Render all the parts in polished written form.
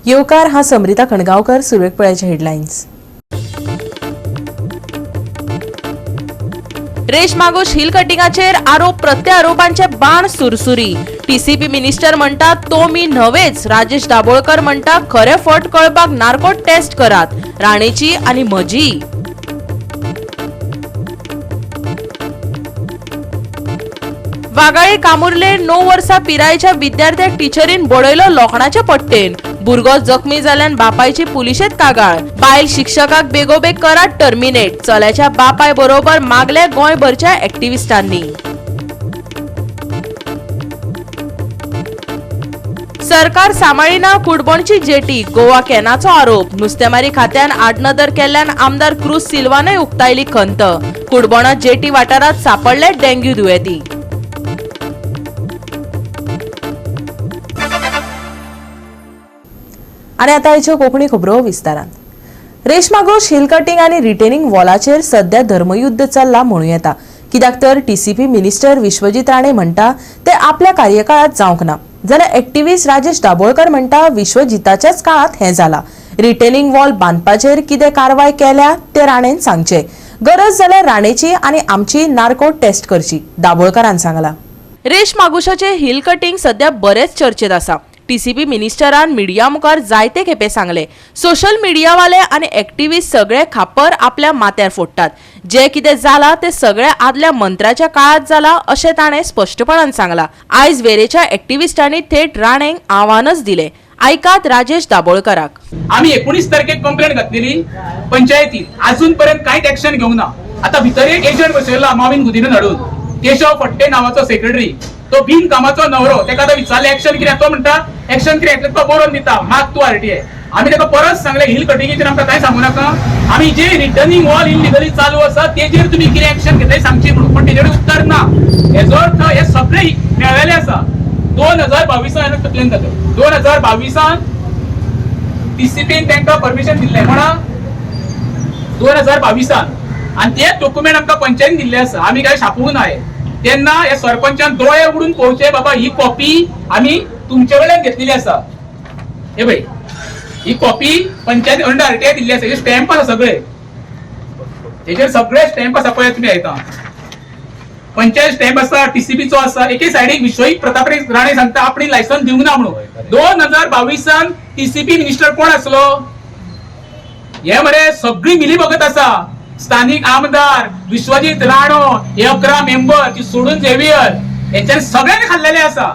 येवकार हा समरिता खणगांवकर. सुरवेक पळयाचे हेडलायन्स. रेशमा घोष हिल कटिंगाचेर आरोप प्रत्यारोपांचे बाण सुरसुरी. टीसीपी मिनिस्टर म्हणटा तो मी न्हवेच. राजेश दाभोळकर म्हणटा खरे फट कळपाक नार्को टेस्ट करात, राणेची आनी म्हजी. वागाळे कामुर्ले 9 वर्सां पिरायेच्या विद्यार्थ्याक टिचरीन बडयलो लोखणाचे पट्टेन. भुरगो जखमी जाल्यान बापायची पुलिशेत कागाळ. बायल शिक्षकाक बेगोबेग करात टर्मिनेट, चल्याच्या बापाय बरोबर मागले गोंयभरच्या एक्टिविस्टांनी. सरकार सांबाळिना कुडबणची जेटी, गोवा कॅनाचो आरोप. नुस्तेमारी खात्यान आडनदर केल्ल्यान आमदार क्रूज सिल्वानय उक्तायली खंत. कुडबणा जेटी वाठारात सापडले डेंग्यू दुयेंती. आनी आतां आयच्यो कोंकणी खबरो विस्तारान. रेशमा घोष हिल कटिंग आनी रिटेनिंग वॉलाचेर सध्या धर्मयुद्ध चल्ला म्हणूं येता. कित्याक तर टीसीपी मिनिस्टर विश्वजीत राणे म्हणटा ते आपल्या कार्यकाळात जावंक ना, जाल्यार एक्टिविस्ट राजेश दाभोळकर म्हणटा विश्वजिताच्याच काळात हें जाला. रिटेनिंग वॉल बांदपाचेर कितें कारवाय केल्या ते राणेन सांगचे. गरज जाल्यार राणेची आनी आमची नार्को टेस्ट करची, दाभोळकरान सांगला. रेश मागुशाचे हिल कटिंग सध्या बरेच चर्चेत आसा. टीसीपी मिनिस्टरान मिडिया मुखार जायते खेपे सांगले, सोशल मिडियावाले आनी एक्टिविस्ट सगळे खापर आपल्या माथ्यार फोडटात. जे कितें जाला ते सगळे आदल्या मंत्र्याच्या काळात जाला अशें ताणें स्पश्टपणान सांगला. आयज वेरेच्या एक्टिविस्टांनी थेट राणेंक आव्हानच दिले. आयकात राजेश दाभोळकराक. आम्ही 19 तारखेक कंप्लेंट घातलेली पंचायतीत, अजून पर्यंत कांयच एक्शन घेवंक ना. आता भितर एक एजंट बसयला माविन गुदिनून हाडून, केशव फट्टे नावाचो सेक्रेटरी, तो बिन कामाचो नवरो. तेका आतां विचारलें एक्शन कितें, तो म्हणटा एक्शन कितें येतलें तो बरोवन दिता, माग तूं आरटीआय. आमी तेका परत सांगलें हिल कटिंगेचेर आमकां कांय सांगू नाका, आमी जे रिटर्निंग वॉल इलिगली चालू आसा तेजेर तुमी कितें एक्शन घेतले सांगची म्हणून, पण तेजेर उत्तर ना. हेजो अर्थ हे सगळे मेळ्ळेले आसा. 2022 तकलेन जाता, 2022 टीसीपीन तांकां परमिशन दिल्लें म्हणा 2022 आनी ते डॉक्युमेंट आमकां पंचायतीन दिल्ले आसा. आमी काय छापूंक ना हे. तेन्ना ह्या सरपंचान दोळे उगडून पळोवचे, बाबा ही कॉपी आमी तुमचे कडल्यान घेतलेली आसा. हे पळय, ही कॉपी पंचायत अंडर आरटीआय दिल्ली आसा. हे स्टॅम्प आसा सगळे, हेजेर सगळे स्टॅम्प आसा. पळय तुमी आयता, पंचायत स्टॅम्प आसा, टीसीपीचो आसा. एके सायडीक विश्वजीत प्रताप राणे सांगता आपणी लायसन्स दिवंक ना म्हणून. 2022 टीसीपी मिनिस्टर कोण आसलो? हे मरे सगळी मिली भगत आसा. स्थानिक आमदार विश्वजीत राणो, हे 11 मेंबर ती सोडून झेवियर, हेंच्यांनी सगळ्यांनी खाल्लेले आसा.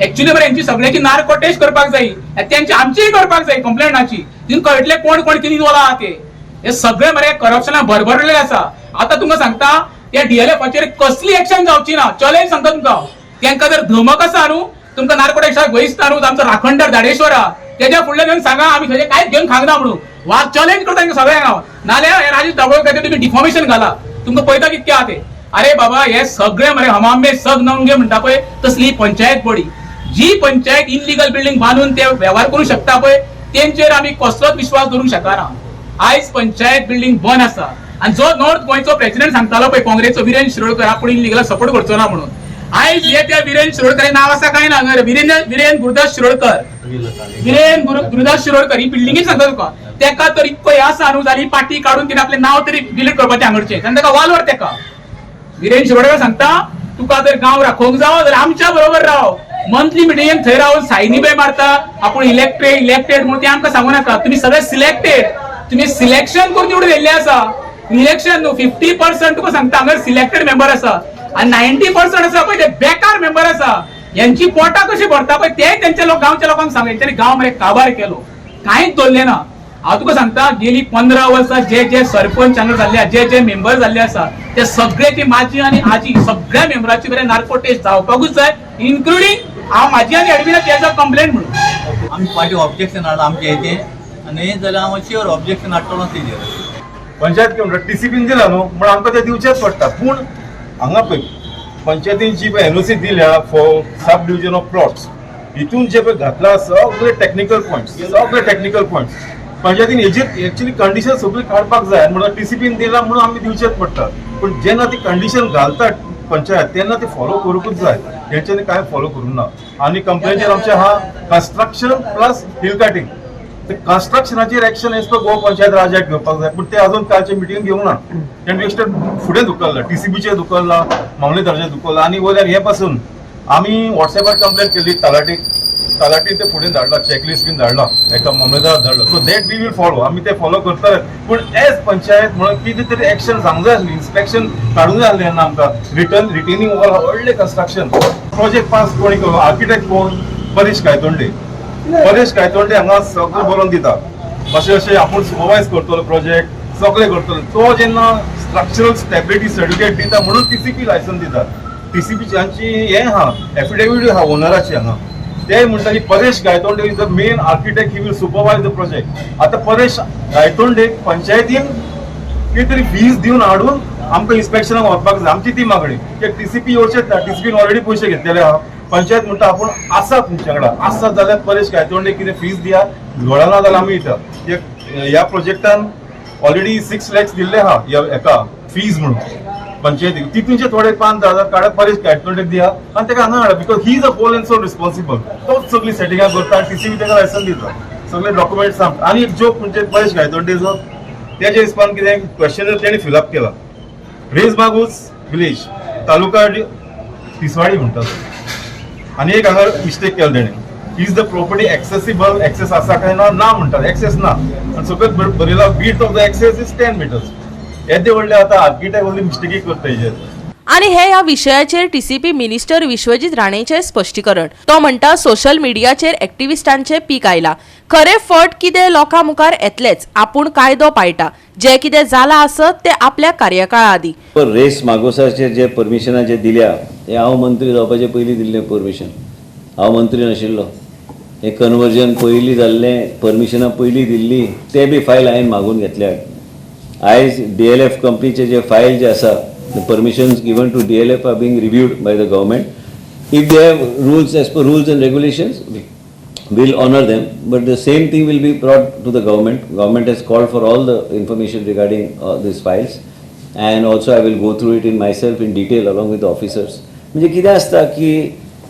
एक्चुअली मरे हेंची सगळ्यांची नार्को टेस्ट करपाक जाय, तेंची आमचीय करपाक जाय कंप्लेंटाची, तितून कळटले कोण कोण कितें वला ते. हे सगळे मरे करप्शना भरभरलेले आसा. आता तुमकां सांगता, त्या डीएलएफाचेर कसली एक्शन जावची ना, चॅलेंज सांगता तुमकां. तेंकां जर धमक आसा न्हू, तुमकां नार्को टेस्टाक वयसता न्हू, आमचो राखणदार दाडेश्वरा तेज्या फुडल्यान येवन सांगा आमी थंय कांयच घेवन खांगना म्हणून. वा चॅलेंज करता तांकां सगळ्यांक हांव. नाल्यार हे राजेश दाभोळकर तुमी डिफॉमेशन घाला, तुमकां पळयता कितके आहा ते. अरे बाबा, हे सगळे मरे हमामे सग नंगे म्हणटा पळय तसली पंचायत बॉडी. जी पंचायत इलिगल बिल्डिंग बांदून ते वेव्हार करूंक शकता पळय, तेंचेर आमी कसलोच विश्वास दवरूंक शकना. आयज पंचायत बिल्डिंग बंद आसा आनी जो नॉर्थ गोंयचो प्रेसिडेंट सांगतालो पळय काँग्रेसचो विरेन शिरोडकर, आपूण इलिगलाक सपोर्ट करचो ना म्हणून, आयज हे त्या विरेन शिरोडकर नाव आसा काय ना हांगा, विरेन विरेन गुरुदास शिरोडकर, विरेन गुरुदास शिरोडकर ही बिल्डिंगेच सांगता तुका. तेका तर इतको हे आसा न्हू, जाली पाटी काडून तिणे आपलें नाव तरी डिलीट करपाचें हांगडचें, तेन्ना तेका वालोर. तेका विरेन शिरोडकर सांगता, तुका जर गांव राखोवंक जावो जाल्यार आमच्या बरोबर राव. मंथली मिटिंगेक थंय रावन सायनी बाय मारता, आपूण इलेक्टेड इलेक्टेड म्हणून. ते आमकां सांगू नाका, तुमी सगळे सिलेक्टेड, तुमी सिलेक्शन करून निवडून येयल्ले आसा. इलेक्शन न्हू, 50% तुका सांगता हांगा सिलेक्टेड मेंबर आसा आनी 90% आसा पळय ते बेकार मेंबर आसा. यांची पोटां कशी भरता पळय ते तेंच्या लोक गांवच्या लोकांक सांग. हेंच्यांनी गांव मरे काबार केलो, कांयच दवरलें ना. हांव तुका सांगता, गेली 15 वर्सां जे जे सरपंच हांगा जाल्ले, जे जे मेंबर जाल्ले आसा, ते सगळ्याची माझी आनी आजी सगळ्या मेंबराची बरे नार्को टेस्ट जावपाकूच जाय, इन्क्लुडींग हांव म्हाजी आनी एडमिनाची एज अ कंप्लेंट म्हणून. आमी पार्टी ऑब्जेक्शन हाडलां आमचे हेचें आनी हें जाल्यार हांव शुअर ऑब्जेक्शन हाडटलो तेजेर. पंचायत कितें म्हणटा, टीसीपीन दिला न्हू म्हण आमकां तें दिवचेंच पडटा. पूण हांगा पळय, पंचायतीन जी पळय एनओसी दिल्या for sub division of plots, हितून जे पळय घातला सगळे टेक्निकल पॉयंट्स, सगळे टेक्निकल पॉयंट्स पंचायतीन हेजेर एक्चुअली कंडिशन सगळी काडपाक जाय. म्हणून टीसीपीन दिला म्हणून आमी दिवचेच पडटा. पूण जेन्ना ती कंडिशन घालता पंचायत तेन्ना ती फॉलो करूंकूच जाय. हेंच्यांनी कांय फॉलो करूंक ना. आनी कंप्लेनचेर आमचें आहा कन्स्ट्रक्शन प्लस हिल कटिंग. ते कन्स्ट्रक्शनाचेर action as per Goa Panchayat Raj act घेवपाक जाय, पूण ते अजून कालचे मिटींग घेवंक ना. तेणें बेश्टे फुडें धुकल्ला, टीसीबीचेर धुकल्ला, मामलेदाराचेर धुकल्ला. आनी वयल्यान हे पासून आमी वॉट्सॅपार कंप्लेन केली तलाटीक, तलाटीन ते फुडें धाडला, चॅकलिस्ट बीन धाडला, एका मामलेदार धाडला. So that we will follow, आमी ते फॉलो करतले. पूण एज पंचायत म्हणून कितें तरी एक्शन सांगूंक जाय आसली, इन्स्पेक्शन काडूंक जाय आसलें तेन्ना आमकां. रिटेनिंग वॉल व्हडलें कन्स्ट्रक्शन प्रोजेक्ट पास कोणी केलो, आर्किटेक्ट कोण, परेश गायतोंडे. परेश गायतोंडे हांगा सगळें बरोवन दिता, अशें अशें आपूण सुपरवायज करतलो प्रोजेक्ट, सगळें करतलो. तो जेन्ना स्ट्रक्चरल स्टेबिलिटी सर्टिफिकेट दिता म्हणून टीसीपी लायसन्स दिता. टीसीपी हांची हें आहा, एफिडेवीट आहा ओनराची हांगा. ते म्हणटा की Paresh Gaitonde is the main architect, he will supervise the project. आतां परेश गायतोंडे पंचायतीन कितें तरी फीज दिवन हाडून आमकां इन्स्पेक्शनाक व्हरपाक जाय. आमची ती मागणी की टीसीपी येवचेच ना, टीसीपीन ऑलरेडी पयशे घेतलेले आहा. पंचायत म्हणटा आपूण आसा तुमच्या वांगडा, आसा जाल्यार परेश गायतोंडे कितें फीज दिया, घडना जाल्यार आमी दिता. ह्या प्रोजेक्टान ऑलरेडी 6 लॅक्स दिल्ले आहा ह्या हेका फीज म्हणून पंचायतीक. तितूनचे थोडे 5-10 हजार काडा, परेश गायतोंडेक दिया आनी ताका हांगा हाडा, because he is a whole and sole responsible. तोच सगळी सेटिंगां करता आनी टीसीपी ताका लायसन्स दिता, सगळे डॉक्युमेंट्स. आनी एक जोक म्हणजे परेश गायतोंडेचो तेच्या हिसपान कितें क्वेश्चनर तेणी फिलअप केला, रेज मागूस विलेज, तालुका तिसवाडी म्हणटात. आनी एक हांगा मिस्टेक केला तेणें, is the property accessible, access आसा काय ना, ना म्हणटात, एक्सेस ना. आनी सकयल बरयला width of the access is 10 meters. येदे व्हडले आतां आर्किटेक्ट व्हडली मिस्टेकी करता हेजेर. आणि हे ह्या विशयाचेर टीसीपी मिनिस्टर विश्वजीत राणेचे स्पश्टीकरण. तो म्हणटा, सोशल मिडियाचेर एक्टिविस्टांचे पीक आयला, खरे फट कितें लोकां मुखार येतलेच. आपूण कायदो पाळटा, जे कितें जाला आसत ते आपल्या कार्यकाळा आदी. रेस मागोसाचेर जे परमिशनाचे दिल्या ते हांव मंत्री जावपाचे पयलीं दिल्लें परमिशन. हांव मंत्री नाशिल्लो. हें कन्वर्जन पयलीं जाल्लें, परमिशनां पयलीं दिल्लीं, ते बी फायल हांवें मागून घेतल्या. आयज डीएलएफ कंपनीचे जे फायल जे आसा, the permissions given to DLF are being reviewed by the government. If they have rules, as per rules and regulations, will honor them, but the same thing will be brought to the government. Government has called for all the information regarding these files, and also I will go through it in myself in detail along with the officers. म्हणजे कितें आसता की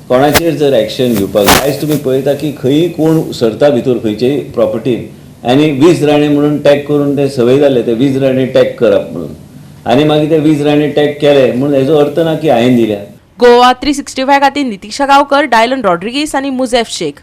कोणाचेर जर action घेवपाक जाय, आयज तुमी पळयता की खंयी कोण सरता भितर खंयचेय प्रॉपर्टीन आनी वीज राणे म्हणून टॅग करून ते संवय जाले, ते वीज राणे टॅग करप म्हणून. आनी मागीर ते वीज राणे टॅग केले म्हणून हेजो अर्थ ना की हांवें दिल्या. गोवा 365 खातीर नितिशा गांवकर, डायलन रॉड्रिगीस आनी मुझेफ शेख.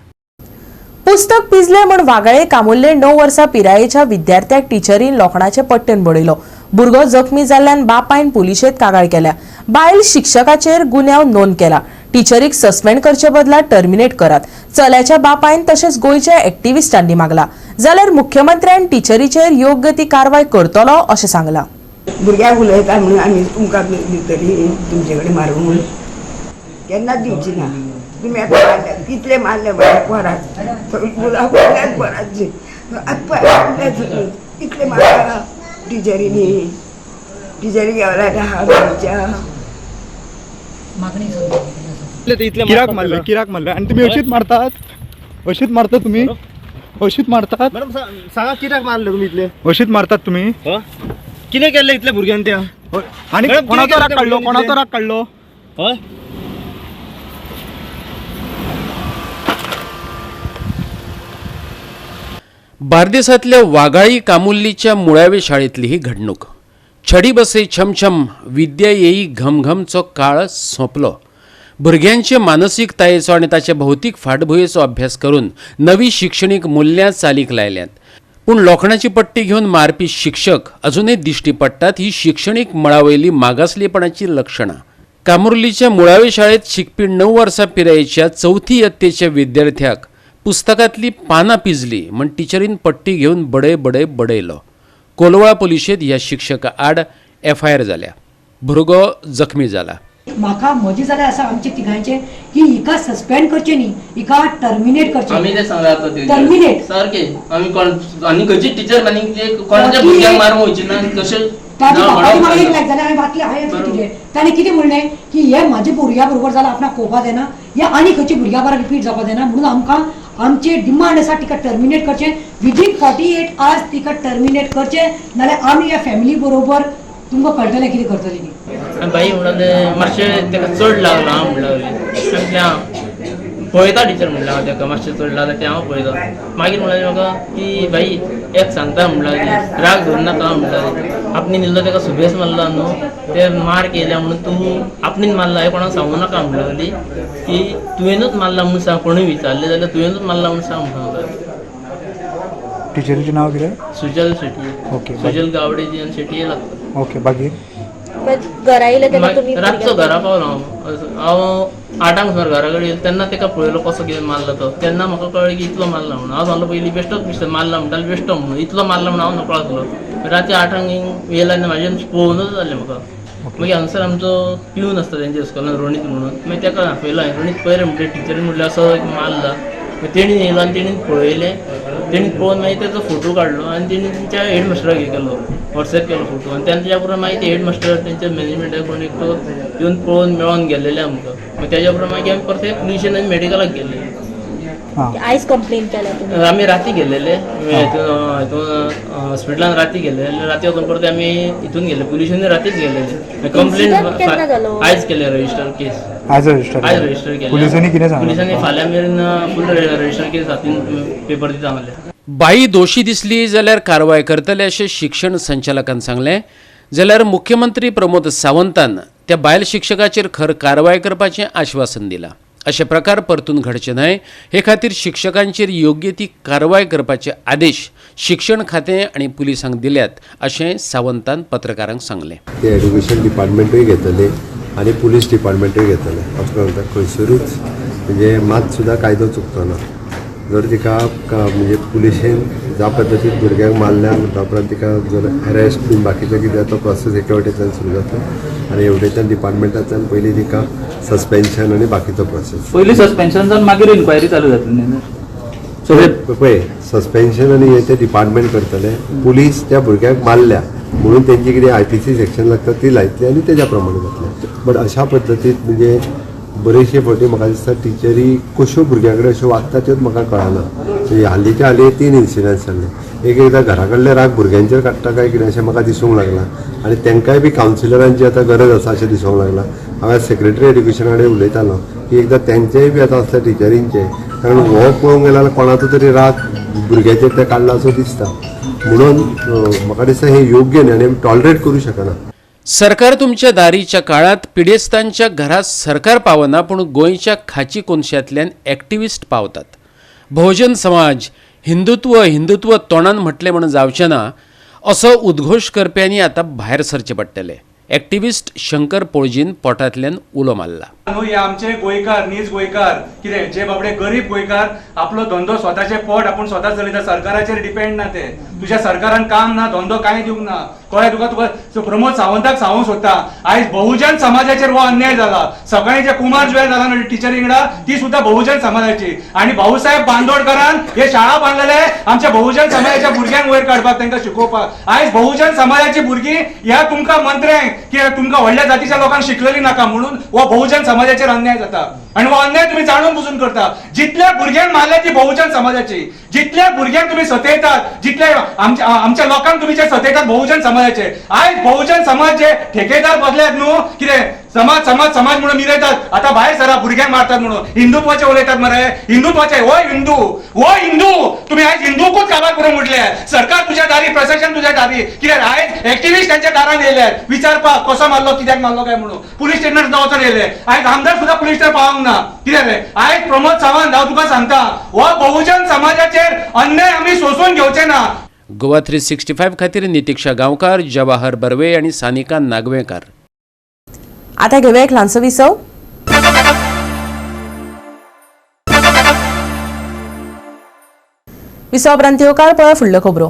पुस्तक पिजले म्हूण वागाळे कामुल्ले 9 वर्सां पिरायेच्या विद्यार्थ्याक टिचरीन लोखणाचे पट्टेन बडयलो. भुरगो जखमी जाल्ल्यान बापायन पुलिशेंत कागाळ केल्या. बायल शिक्षकाचेर गुन्यांव नोंद केला. टिचरीक सस्पेंड करचे बदला टर्मिनेट करात, चल्याच्या बापायन तशेंच गोंयच्या एक्टिविस्टांनी मागला. जाल्यार मुख्यमंत्र्यान टिचरीचेर योग्य ती कारवाय करतलो अशें सांगलां. भुरग्यांक उलयता म्हणून आमी तुमकां दितली तुमचे कडेन मारून केन्नाच दिवची ना. तुमी आतां मारल्या, कितले मारले म्हज्या पोराक, सगळीं फुलां पडल्यात पोराची. आतां पळय मारल्या सगळीं, कितले मारला टिचरींनी. टिचरी गेवल्या हात आमच्या. किराक मारलं, किराक मारलं आणि तुम्ही अशीच मारतात, अशीच मारता तुम्ही, अशीच मारतात. मॅडम, सांगा, कित्याक मारले तुम्ही इतले? अशीच मारतात तुम्ही. कितें केल्लें इतले भुरग्यान त्या? आणि मॅडम, कोणाचो कितें राग केलें काडलो? भुरग्यांनी? कोणाचो राग काडलो? हय. बार्देसांतल्या वाघाळी कामुल्लीच्या मुळावे शाळेंतली ही घडणूक. छडी बसे छमछम विद्या येई घमघमचो काळ सोंपलो. भुरग्यांचे मानसीकतायेचो आनी ताचे भौतीक फाटभुंयेचो अभ्यास करून नवी शिक्षणीक मुल्यां चालीक लायल्यांत, पूण लोखणाची पट्टी घेवन मारपी शिक्षक अजुनय दिश्टी पडटात. ही शिक्षणीक मळा वयली मागासलेपणाची लक्षणां. कामुर्लीच्या मुळावे शाळेत शिकपी 9 वर्सां पिरायेच्या चवथी यत्तेच्या विद्यार्थ्याक पुस्तकांतली पानां पिजली म्हण टिचरीन पट्टी घेवन बडय बडय बडयलो. कोलवाळ पुलिशेंत ह्या शिक्षका आड एफआयआर जाल्या. भुरगो जखमी जाला. म्हाका म्हजें जाल्यार आसा आमचे तिगांयचे की हिका सस्पेंड करचें न्ही, हिका टर्मिनेट करचें. आमी ते सांगला आतां ते. Terminate. सारकें, आमी कोण आनी खंयची टिचर आनी ते कोणाच्या भुरग्यांक मारूंक वयची ना आनी कशें ताजे ना बापायन म्हाका एक म्हणप. लायक जाल्यार हांवें वाचलें, हांवें तुजें ताणें कितें म्हणलें की हे म्हाजे भुरग्या बरोबर जाल्यार आपणाक पळोवपा जायना, हे आनी खंयच्या भुरग्या बरोबर रिपीट जावपा जायना. म्हणून आमकां आमचे डिमांड आसा, तिका टर्मिनेट करचें. विदीन 48 आवर्स तिका टर्मिनेट करचें, नाल्यार आमी ह्या फॅमिली बरोबर तुमकां कळटलें कितें करतलीं ती. आनी बाई म्हणलें, मातशें ताका चड लागलां म्हणलें. सांगलें आं. पळयता टिचर म्हणलें हांव ताका मातशें चडला जाल्यार तें हांव पळयता. मागीर म्हणलें म्हाका की बाई एक सांगता म्हणला राग धरून नाका म्हणटा, आपणें इल्लो ताका सुबेस मारला न्हू, ते मार केल्या म्हणून तूं आपणेन मारला हें कोणाक सांगू नाका म्हणटा लागली की तुवेंनूच मारला म्हणून सांग, कोणूय विचारलें जाल्यार तुवेंनूच मारला म्हणून सांग म्हणटा. टिचरीचें नांव कितें? सुजल शेटये. ओके. सुजल गावडे जी आनी शेटये लागता. ओके. बाकी घरा येयले तेन्ना तुमी? रातचो घरा पावलो हांव, हांव 8 सुमार घरा कडेन येयलो तेन्ना ताका पळयलो कसो कितें मारलो तो, तेन्ना म्हाका कळ्ळें की इतलो मारला म्हणून. हांव सांगलो पयलीं बेश्टोच बेश्टो मारला म्हणटालो बेश्टो म्हणून, इतलो मारला म्हणून हांव नकळो आसलो. राती 8 येयला आनी म्हाजें पळोवनूच जालें म्हाका. मागीर हांगासर आमचो पिवन आसता तेंच्या इस्कॉलान रोणीत म्हणून, मागीर ताका आपयलो हांवें, रोणीत पळय रे म्हणटा टिचरीन म्हणल्यार असो एक मारला. मागीर तेणी येयलो आनी तेणीन पळयलें, तेणी पळोवन मागीर तेजो फोटो काडलो आनी तेणी तेंच्या हेडमास्टराक हे केलो, वॉट्सॅप केलो फोटो. आनी तेच्या उपरांत मागीर ते हेडमास्टर तेंच्या मॅनेजमेंटाक कोण एकटो येवन पळोवन मेळोन गेल्लेले आमकां. मागीर तेज्या उपरांत मागीर आमी परते पुलिशेन आनी मेडिकलाक गेल्ले. आयज कंप्लेन केल्या तुमी? आमी राती गेल्लेले हितून हॉस्पिटलान राती गेल्लेले, राती वचून परते आमी हितून गेले पुलिशेन रातीच गेल्लेले. कंप्लेन केन्ना जालो? आयज केले रजिस्टर केस. आयज रजिस्टर? आयज रजिस्टर केले. पुलिसांनी कितें सांगलें? पुलिसांनी फाल्यां मेरेन फूल रजिस्टर केस हातीन पेपर दिता म्हणलें. बाई दोशी दिसली जाल्यार कारवाय करतले अशें शिक्षण संचालकान सांगलें. जाल्यार मुख्यमंत्री प्रमोद सावंतान त्या बायल शिक्षकाचेर खर कारवाय करपाचें आश्वासन दिलां. अशे प्रकार परतून घडचे न्हय हे खातीर शिक्षकांचेर योग्य ती कारवाय करपाचे आदेश शिक्षण खातें आनी पुलिसांक दिल्यात अशें सावंतान पत्रकारांक सांगलें. ते एड्युकेशन डिपार्टमेंटूय घेतले आनी पुलीस डिपार्टमेंटूय घेतले. हांव म्हणटा खंयसरूच म्हणजे मात सुद्दां कायदो चुकतो ना. जर तिका म्हणजे पुलिशेन ज्या पद्दतीन भुरग्यांक मारल्या म्हणटा उपरांत तिका जर अरेस्ट बीन बाकीचें कितें तो प्रोसेस एके वटेच्यान सुरू जाता आनी हेवटेच्यान डिपार्टमेंटांतल्यान पयलीं तिका सस्पेन्शन आनी बाकीचो प्रोसेस. पयलीं सस्पेन्शन जावन मागीर इन्क्वायरी चालू जातली न्ही? पळय सस्पेन्शन आनी हें ते डिपार्टमेंट करतले. पुलीस त्या भुरग्याक मारल्या म्हणून तेंची कितें IPC section लागता ती लायतली आनी तेज्या प्रमाणे जातलें. बट अशा पद्दतीन म्हणजे बरेचशे फावटी म्हाका दिसता टिचरी कश्यो भुरग्यां कडेन अश्यो वागता त्योच म्हाका कळना. म्हणजे हालींच्या हालीं 3 इन्सिडंट्स जाल्ले. एक एकदां घरा कडले राग भुरग्यांचेर काडटा काय कितें अशें म्हाका दिसूंक लागलां आनी तांकांय बी कावन्सिलरांची आतां गरज आसा अशें दिसूंक लागलां. हांव सेक्रेटरी एड्युकेशना कडेन उलयतालो की एकदां तेंचेय बी आतां असल्या टिचरींचें, कारण हो पळोवंक गेल्यार कोणाचो तरी राग भुरग्याचेर ते काडला असो दिसता. म्हणून म्हाका दिसता हें योग्य न्ही आनी आमी टॉलरेट करूं शकना. सरकार तुमच्या दारीच्या काळात पिडेस्तांच्या घरात सरकार पावना, पूण गोंयच्या खाची कोनशांतल्यान एक्टिविस्ट पावतात. बहुजन समाज हिंदुत्व हिंदुत्व तोंडान म्हटलें म्हण जावचें ना असो उद्घोश करप्यांनी आतां भायर सरचें पडटलें. एक्टिविस्ट शंकर पोळजीन पोटांतल्यान उलो मारला. न्हू हे आमचे गोंयकार, नीज गोंयकार कितें जे बाबडे गरीब गोंयकार आपलो धंदो स्वताचे पोट आपूण स्वता चलयता, सरकाराचेर डिपेंड ना ते. तुज्या सरकारान काम ना, धंदो कांय दिवंक ना, कळ्ळें तुका? तुका प्रमोद सावंताक सांगूंक सोदता, आयज बहुजन समाजाचेर हो अन्याय जाला. सकाळी जे कुमार जुवेल जाला न्हू टिचरी वांगडा, ती सुद्दां बहुजन समाजाची. आनी भाऊसाहेब बांदोडकरान हे शाळा बांदलेले आमच्या बहुजन समाजाच्या भुरग्यांक वयर काडपाक, तांकां शिकोवपाक. आयज बहुजन समाजाची भुरगीं ह्या तुमकां मंत्र्यांक की तुमकां व्हडल्या जातीच्या लोकांक शिकलेली नाका म्हणून हो बहुजन समाजाचेर अन्याय जाता. आनी हो अन्याय तुम्ही जाणून बुजून करता. जितल्या भुरग्यांक मारल्या ती बहुजन समाजाची, जितल्या भुरग्यांक तुम्ही सतयतात, जितल्या आमच्या लोकांक तुम्ही जे सतयतात बहुजन समाजाचे. आयज बहुजन समाज जे ठेकेदार बसल्यात न्हू, कितें समाज समाज समाज म्हणून मिरयतात, आतां भायर सरा भुरग्यांक मारतात म्हणून हिंदुत्वाचे उलयतात मरे. हिंदुत्वाचे हो हिंदू, हो हिंदू तुम्ही आयज हिंदूकूच काबार करून म्हटले. सरकार तुज्या दारी, प्रशासन तुज्या दारी. कित्याक आयज एक्टिविस्ट त्यांच्या दारान येयले विचारपाक कसो मारलो, कित्याक मारलो काय म्हणून. पुलीस स्टेशनार सुद्दां वचून येयले. आयज आमदार सुद्दां पुलीस स्टेशन पावंक ना. कित्याक रे आयज प्रमोद सावंत हांव तुका सांगता, हो बहुजन समाजाचेर अन्याय आमी सोसून घेवचे ना. गोवा 365 खातीर नितिक्षा गांवकार, जवाहर बर्वे आनी सानिका नागवेंकार. आता घेऊया एक ल्हानसो विसव. विसव उपरांत येवकार पळय फुडल्यो खबरो.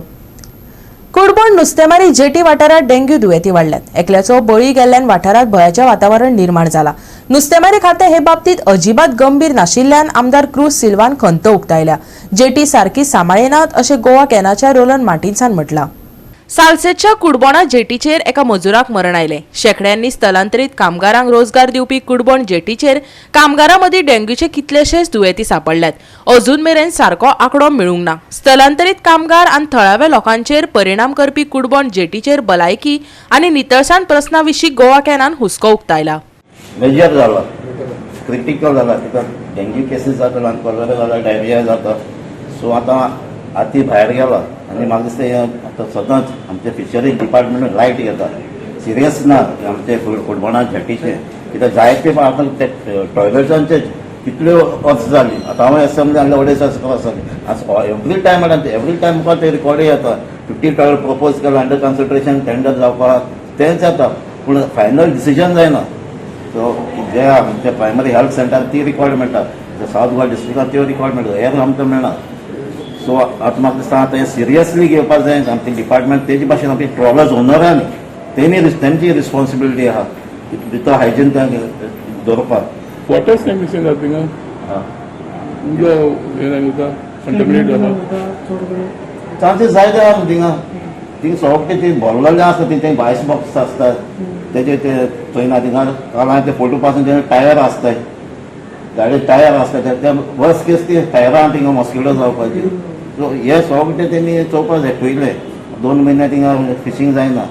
कुडबोण नुस्तेमारी जेटी वाठारात डेंग्यू दुयेंती वाडल्यात. एकल्याचो बळी गेल्ल्यान वाठारात भंयाचें वातावरण निर्माण जाला. नुस्तेमारी खातें हे बाबतीत अजिबात गंभीर नाशिल्ल्यान आमदार क्रूज सिल्वान खंत उक्तायल्या. जेटी सारकी सांबाळिनात अशें गोवा कॅनाच्या रोलन मार्टिन्सान म्हटलां. सालसेच्या कुडबोणा जेटीचेर एका मजुराक मरण आयलें. शेंकड्यांनी स्थलांतरीत कामगारांक रोजगार दिवपी कुडबोण जेटीचेर कामगारां मदीं डेंग्यूचे कितलेशेच दुयेंती सांपडल्यात. अजून मेरेन सारको आंकडो मेळूंक ना. स्थलांतरीत कामगार आनी थळाव्या लोकांचेर परिणाम करपी कुडबोण जेटीचेर भलायकी आनी नितळसाण प्रस्ना विशीं गोवा कॅनान हुस्को उक्तायला. मेजर जाला क्रिटिकल जाला कित्याक डेंग्यू केसीस जाता आनी कॉलरा जाला, डायरिया जाता. सो आतां हाती भायर गेला आनी म्हाका दिसता हें आतां सदांच आमचे फिशरीज डिपार्टमेंट लायट घेता, सिरियस ना आमचे कुडबणा जेटीचे, कित्याक जायते आतां ते टॉयलेट्सांचे कितल्यो वर्स जाली. आतां हांव एसेंब्ली हाडले अडेच वर्स जाली, एवरी टायम एवरी टायम मुखार ते रिकॉर्डूय येता. 50 टॉयलेट प्रपोज केला, अंडर कन्सिडरेशन, टेंडर जावपाक तेंच जाता, पूण फायनल डिसिजन जायना. सो जे आमचे प्रायमरी हेल्थ सेंटर ती रिक्वायरमेंट मेळटा, सावथ गोवा डिस्ट्रिक्टान त्यो रिक्वायरमेंट हेर आमकां मेळना. सो आतां म्हाका दिसता आतां हें सिरियसली घेवपाक जाय आमचे डिपार्टमेंट. तेजे भाशेन आमचे ट्रॉलर्स ओनरांनी तेणी तेंची रिस्पॉन्सिबिलिटी आहा भितर हायजीन दवरपाक. वॉटर स्टॅग्नेशन जाता थिंगा, उदक हें जावन वता, कंटामिनेट जाता. चान्सीस जायते आहा थिंगा. थिंग सगळे ते भरलेले आसता, ते आयस बॉक्स आसता तेजे, ते चोयना थिंगा. काल हांवें ते फोटो पासून ते टायर आसताय, गाडये टायर आसता, ते वर्स केस ती टायरां थिंगा मॉस्किटो जावपाची. सो हे सगळे तेणी चोवपाक जाय. पयले 2 म्हयने थिंगा फिशींग जायना,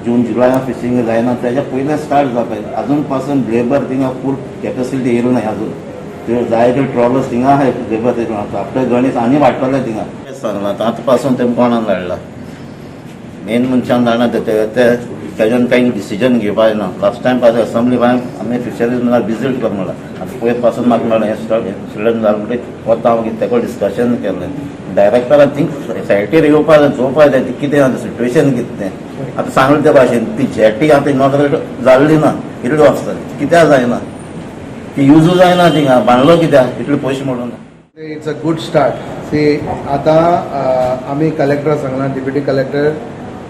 जून जुलयान फिशींग जायना, तेज्या पयलें स्टार्ट जावपाक. अजून पासून लेबर थिंगा फूल कॅपॅसिटी येयली ना अजून. त्यो जायते ट्रॉलर्स थिंगा आहाय, लेबर आफ्टर गणेश आनी वाडटले थिंगा सांगलां. आतां पासून तेमी कोणाक धाडला, मेन मनशान जाणा ते तेज्यान कांय डिसिजन घेवपाक ना. लास्ट टायम पासून असेंब्ली आमी फिशरीज म्हणल्यार विजीट कर म्हणलां. आतां पयर पासून म्हाका मेळ्ळें, हें स्टुडंट जालें म्हणटकीर वता हांव, कितें तेका डिस्कशन केलें. डायरेक्टरान थिंग सायटीर येवपाक जाय, चोवपाक जाय कितें आसा सिट्युएशन, कितें तें. आतां सांगलें ते भाशेन ती जेटी आतां इनॉग्रेट जाल्ली ना इतले वर्सां, कित्याक जायना ती, युजूय जायना थिंगा, बांदलो कित्याक इतले पयशे म्हणून? It's a good start. See, आतां आमी कलेक्टर सांगला, डेप्युटी कलेक्टर,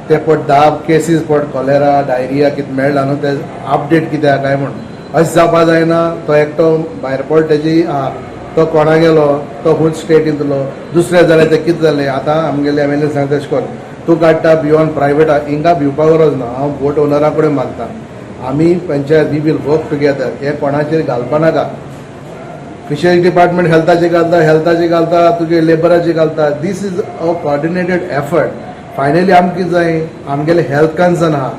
ते पट 10 केसीस पट कॉलेरा, डायरिया कितें मेळ्ळा न्हू, ते अपडेट कित्याक काय म्हूण. अशें जावपा जायना, तो एकटो भायर पड तेजी आं तो कोणा गेलो, तो खूंय स्टेटींतलो, दुसरे जाल्यार ते कितें जालें. आतां आमगेले एमएलए सांगता तशें कर, तूं काडटा बियोन प्रायवेट, हिंगा भिवपा गरज ना. हांव बोट ओनरा कडेन मागता, आमी panchayat, we will work together. हे कोणाचेर घालपा नाका. फिशरी डिपार्टमेंट हेल्थाचे घालता, हेल्थाचे घालता, तुगे लेबराचे घालता. This is a coordinated effort. Finally आमकां कितें जाय, आमगेले हेल्थ कन्सर्न आहा.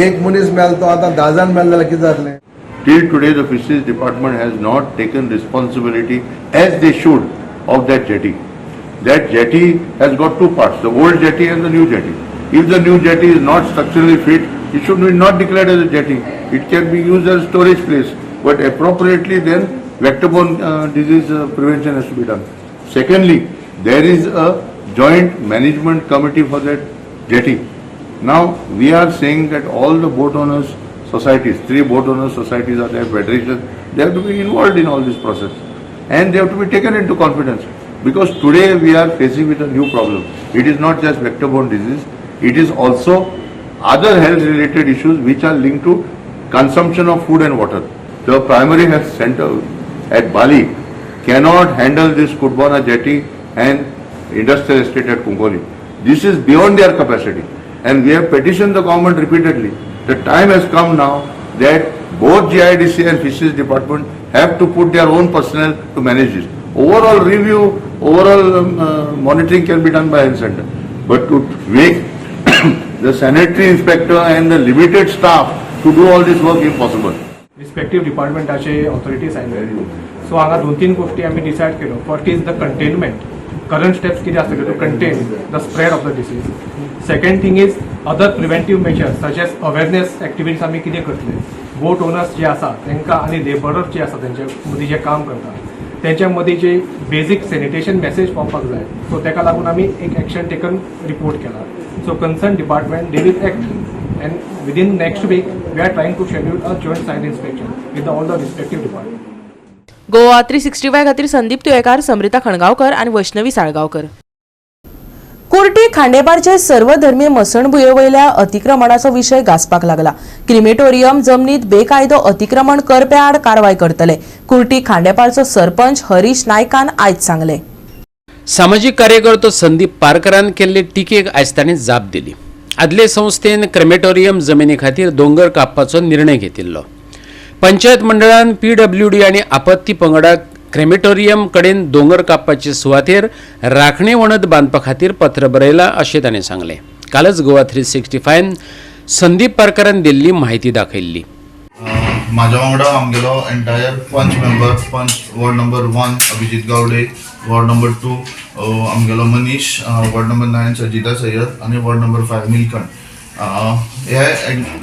एक मनीस मेलो तो आतां 10 जाण मेले जाल्यार कितें जातलें? Till today, the fisheries department has not taken responsibility as they should of that jetty. That jetty has got two parts, the old jetty and the new jetty. If the new jetty is not structurally fit, it should be not declared as a jetty. It can be used as a storage place, but appropriately then vector-borne disease prevention has to be done. Secondly, there is a joint management committee for that jetty. Now, we are saying that all the boat owners societies, three boat owners societies are there, federation, they have to be involved in all this process. And they have to be taken into confidence. Because today we are facing with a new problem. It is not just vector-borne disease, it is also other health related issues which are linked to consumption of food and water. The primary health center at Bali cannot handle this Cutbona jetty and industrial estate at Cuncolim. This is beyond their capacity. And we have petitioned the government repeatedly. The time has come now that both GIDC and Fisheries Department have to put their own personnel to manage this. Overall review, overall monitoring can be done by health center. But to make the sanitary inspector and the limited staff to do all this work, impossible. Respective डिपार्टमेंटाचे authorities आयले. So हांगा दोन तीन गोश्टी आमी decide केल्यो. First is the containment, current steps कितें आसतल्यो to contain the spread of the disease. Second thing is other preventive measures such as awareness activities आमी कितें करतले, बोट ओनर्स जे आसा तांकां आनी लेबरर्स जे आसा तेंचे मदीं जे काम करता तेंच्या मदीं जे बेजीक सॅनिटेशन मॅसेज पावपाक जाय. सो तेका लागून आमी एक एक्शन टेकन रिपोर्ट केला. So concern department, they will act and within next week we are trying to schedule a joint site inspection with all the respective departments. Goa 365 खातीर संदीप तुयेकार, समृता खणगांवकर आनी वैष्णवी साळगांवकर. कुर्टी खांडेपारचे सर्वधर्मीय मसणभुंये वयल्या अतिक्रमणाचो विशय गाजपाक लागला. क्रिमेटोरियम जमनीत बेकायदो अतिक्रमण करप्या आड कारवाय करतले, कुर्टी खांडेपारचो सरपंच हरीश नायकान आयज सांगलें. सामाजीक कार्यकर्तो संदीप पारकरान केल्ले टिकेक आयज ताणें जाप दिली. आदले संस्थेन क्रेमेटोरियम जमिनी खातीर दोंगर कापपाचो निर्णय घेतिल्लो. पंचायत मंडळान पीडब्ल्यूडी आनी आपत्ती पंगडाक क्रेमेटोरियम कडेन दोंगर कापपाचे सुवातेर राखणे वणत बांदपा खातीर पत्र बरयलां अशें ताणें सांगलें. कालच गोवा 365 संदीप पारकरान दिल्ली म्हायती दाखयल्ली. म्हाज्या वांगडा आमगेलो entire panch member, panch ward number 1 Abhijit Gawade, ward number 2 आमगेलो मनीष, वॉर्ड नंबर 9 सजिता सय्यद आनी वॉर्ड नंबर 5 नीलकंठ, हे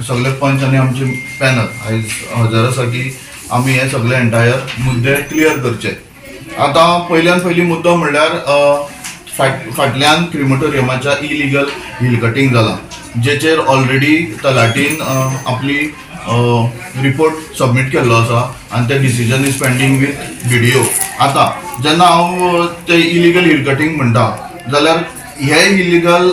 सगळे पंच आनी आमचे पॅनल आयज हजर आसा की आमी हे सगळे एंटायर मुद्दे क्लियर करचे. आतां पयल्यान पयली मुद्दो म्हणल्यार फाटल्यान क्रिमटोरियमाच्या इलिगल हिल कटींग जाला, जेचेर ऑलरेडी तलाटीन आपली रिपोर्ट सबमीट केल्लो आसा आनी ते decision is pending with BDO. आतां जेन्ना हांव ते इलिगल हिल कटींग म्हणटा जाल्यार हे इलिगल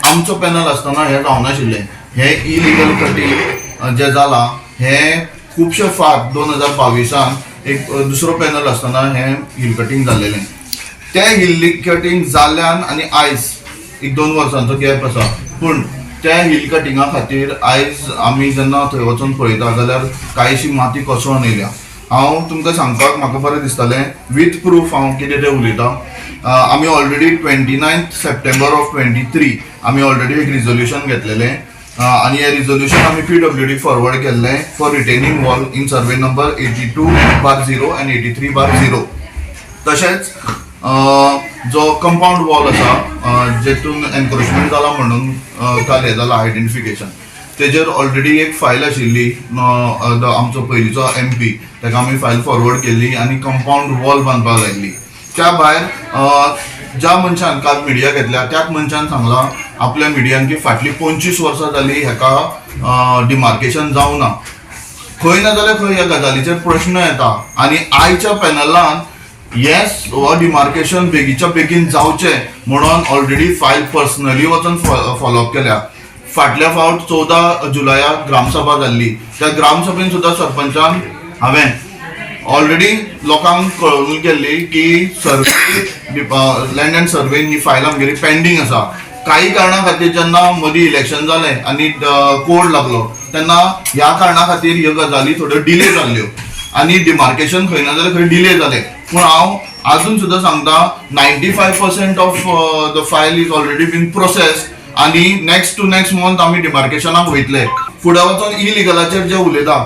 आमचो पॅनल आसतना हें जावनाशिल्लें. हें इलिगल कटींग जें जालां हें खुबशे फावट 2022 एक दुसरो पॅनल आसतना हें हिल कटींग जाल्लेलें. तें हिल कटींग जाल्ल्यान आनी आयज एक 2 वर्सांचो गॅप आसा, पूण त्या हिल कटिंगा खातीर आयज आमी जेन्ना थंय वचून पळयता जाल्यार कांयशी माती कोसळून येयल्या. हांव तुमकां सांगपाक म्हाका बरें दिसतलें विथ प्रूफ हांव कितें तें उलयतां. आमी ऑलरेडी 29 सप्टेंबर ऑफ 23 आमी ऑलरेडी एक रिजोल्युशन घेतलेलें आनी हें रिजोल्युशन आमी PWD forward केल्लें for retaining wall in survey number 82/0 आनी 83/0. तशेंच जो कंपाउंड वॉल आसा जेतून एनक्रोचमेंट जाला म्हणून काल हें जाला आयडेंटिफिकेशन, तेजेर ऑलरेडी एक फायल आशिल्ली आमचो पयलींचो MP ताका आमी फायल फॉरवर्ड केल्ली आनी कंपाउंड वॉल बांदपाक लायिल्ली. त्या भायर ज्या मनशान काल मिडिया घेतल्या त्याच मनशान सांगलां आपल्या मिडियान की फाटलीं 25 वर्सां जालीं हेका डिमार्केशन जावना. खंय ना जाल्यार खंय ह्या गजालीचेर प्रश्न येता आनी आयच्या पॅनलान येस हो डिमार्केशन बेगीच्या बेगीन जावचें म्हणून ऑलरेडी फायल पर्सनली वचून फॉलोअप केल्या. फाटल्या फावट 14 जुलयाक ग्रामसभा जाल्ली, त्या ग्रामसभेन सुद्दां सरपंचान हांवें ऑलरेडी लोकांक कळोवन केल्ली की सर्वे लँड अँड सर्वेन ही फायल आमगेली पेंडींग आसा. काही कारणा खातीर जेन्ना मदीं इलेक्शन जालें आनी कोड लागलो तेन्ना ह्या कारणा खातीर ह्यो गजाली थोड्यो डिले जाल्ल्यो आनी डिमार्केशन खंय ना जाल्यार खंय डिले जालें. पूण हांव आजून सुद्दां सांगता 95% of the file is already been process आनी नेक्स्ट टू नेक्स्ट मंथ आमी डिमार्केशनाक वयतले. फुडें वचून इलिगलाचेर जे उलयता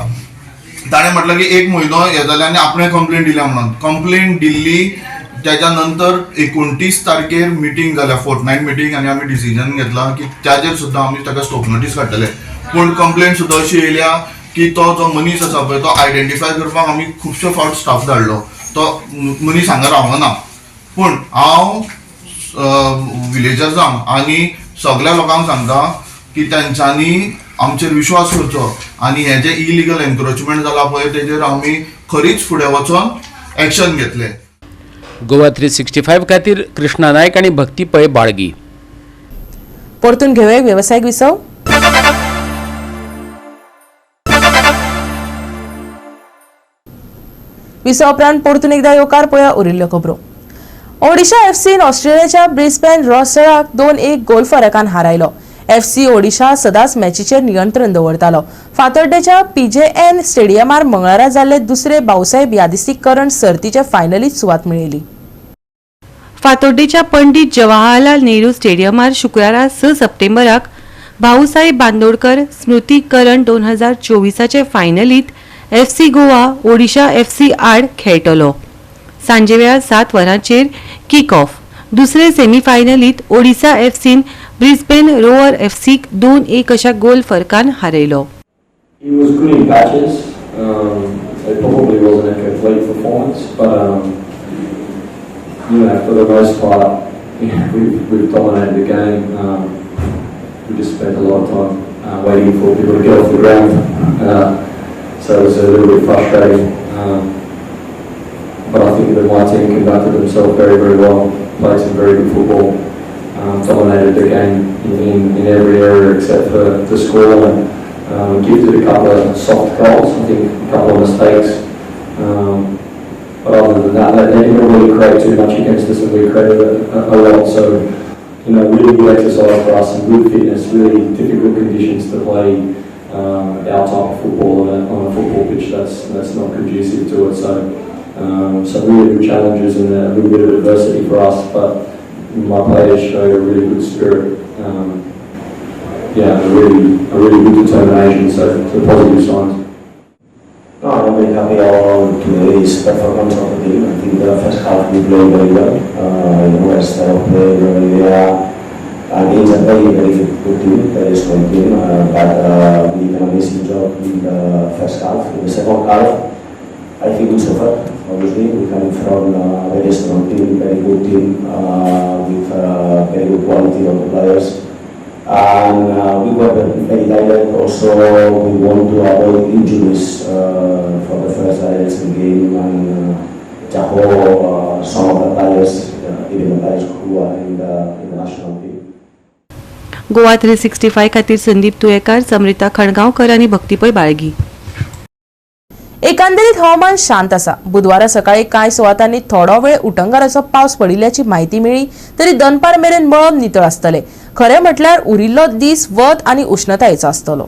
ताणें म्हटलें की 1 म्हयनो हें जालें आनी आपणें कंप्लेन दिल्या म्हणून. कंप्लेन दिल्ली तेच्या नंतर 29 तारखेर मिटींग जाल्या, फोर्टनायट मिटींग, आनी आमी डिसिजन घेतला की ताजेर सुद्दां आमी ताका स्टॉप नोटीस काडटले. पूण कंप्लेन सुद्दां अशी येयल्या की तो जो मनीस आसा पळय तो आयडेंटिफाय करपाक आमी खुबशे फावट स्टाफ धाडलो, तो मनीस हांगा रावना. पूण हांव विलेजर्सांक आनी सगळ्या लोकांक सांगता की तेंच्यांनी आमचेर विश्वास करचो आनी हें जें इलिगल एनक्रोचमेंट जालां पळय तेजेर आमी खरीच फुडें वचोन एक्शन घेतले. गोवा 365 खातीर कृष्णा नायक आनी भक्ती पै बाळगी. परतून घेवया वेवसायीक विसव. विसवा उपरांत परतून एकदा येवकार पळया उरिल्ल्यो खबरो. ओडिशा एफसीन ऑस्ट्रेलियाच्या ब्रिस्बेन रॉसराक 2-1 गोल फरकान हारायलो. एफसी ओडिशा सदांच मॅचीचेर नियंत्रण दवरतालो. फातोड्डेच्या PJN स्टेडियमार मंगळारा जाल्ले दुसरे भाऊसाहेब यादस्तीक करंड सर्तीचे फायनलीत सुवात मेळयली. फातोड्डेच्या पंडित जवाहरलाल नेहरू स्टेडियमार शुक्रारा 6 सप्टेंबराक भाऊसाहेब बांदोडकर स्मृती करंड 2024 फायनलीत FC Goa Odisha FC आड खेळटलो. सांजेवेळार 7 वरांचेर किक ऑफ. दुसरे सेमीफायनलीत ओडिशा एफसीन ब्रिस्बेन रोवर एफसीक 2-1 अशा गोल फरकान हारयलो. It was good in patches. It probably wasn't a complete performance, but you know, for the most part, we've dominated the game. We just spent a lot of time waiting for people to get off the ground, so it was a little bit frustrating. But I think that my team conducted themselves very, very well, played some very good football, dominated the game in every area except for the scoreline. Gifted a couple of soft goals, I think a couple of mistakes. But other than that, they didn't really create too much against us, and we created a lot. So, you know, really good exercise for us and good fitness, really difficult conditions to play our type of football on a football pitch that's not conducive to it. So, some really good challenges and a little bit of adversity for us, but my players showed a really good spirit. Yeah, a really good determination, so positive signs. No, I'm very happy about today's performance of the team. I think the first half we played very well. As style of play, they are against a very, very good team, very strong team, but we did an amazing job in the first half. In the second half, I think we suffered. Obviously, we coming from a very strong team, very good team, with very good quality of the players. And we were very, very tired. Also, we want to avoid injuries for the first direction game, and Jaho, some of the players, even the players who are in the national team. Goa 365 खातीर संदीप तुयेकार, समृता खणगांवकर आनी भक्तीपय बाळगी. एकंदरीत हवामान शांत आसा. बुधवारा सकाळी कांय सुवातांनी थोडो वेळ उटंगाराचो पावस पडिल्ल्याची म्हायती मेळ्ळी तरी दनपार मेरेन मळब नितळ आसतले. खरें म्हटल्यार उरिल्लो दीस वत आनी उश्णतायेचो आसतलो.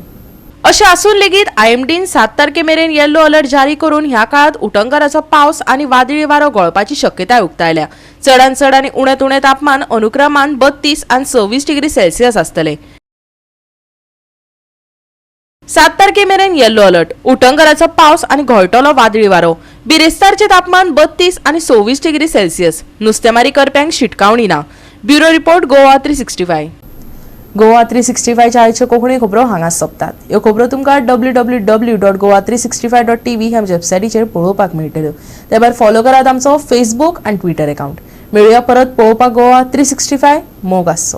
अशें आसून लेगीत आयएमडीन 7 तारखे मेरेन येल्लो अलर्ट जारी करून ह्या काळात उटंगाराचो पावस आनी वादळी वारो गळपाची शक्यताय उक्तायल्या. चडांत चड आनी उण्यांत उणें तापमान अनुक्रमान 32 आनी 26 डिग्री सेल्सियस आसतले. 7 तारखे मेरेन येल्लो अलर्ट. उटंगाराचो पावस आनी घोळटलो वादळी वारो. बिरेस्तारचें तापमान 32 आनी 26 डिग्री सेल्सियस. नुस्तेमारी करप्यांक शिटकावणी ना. Bureau report, Goa 365. Goa 365च्या आयच्यो कोंकणी खबरो हांगा सोंपतात. ह्यो खबरो तुमकां www.goa365.tv ह्या वेबसायटीचेर पळोवपाक मेळटल्यो. ते भायर फॉलो करात आमचो फेसबूक आनी ट्विटर अकाउंट. मेळुया परत पळोवपाक गोवा 365. मोग आसचो.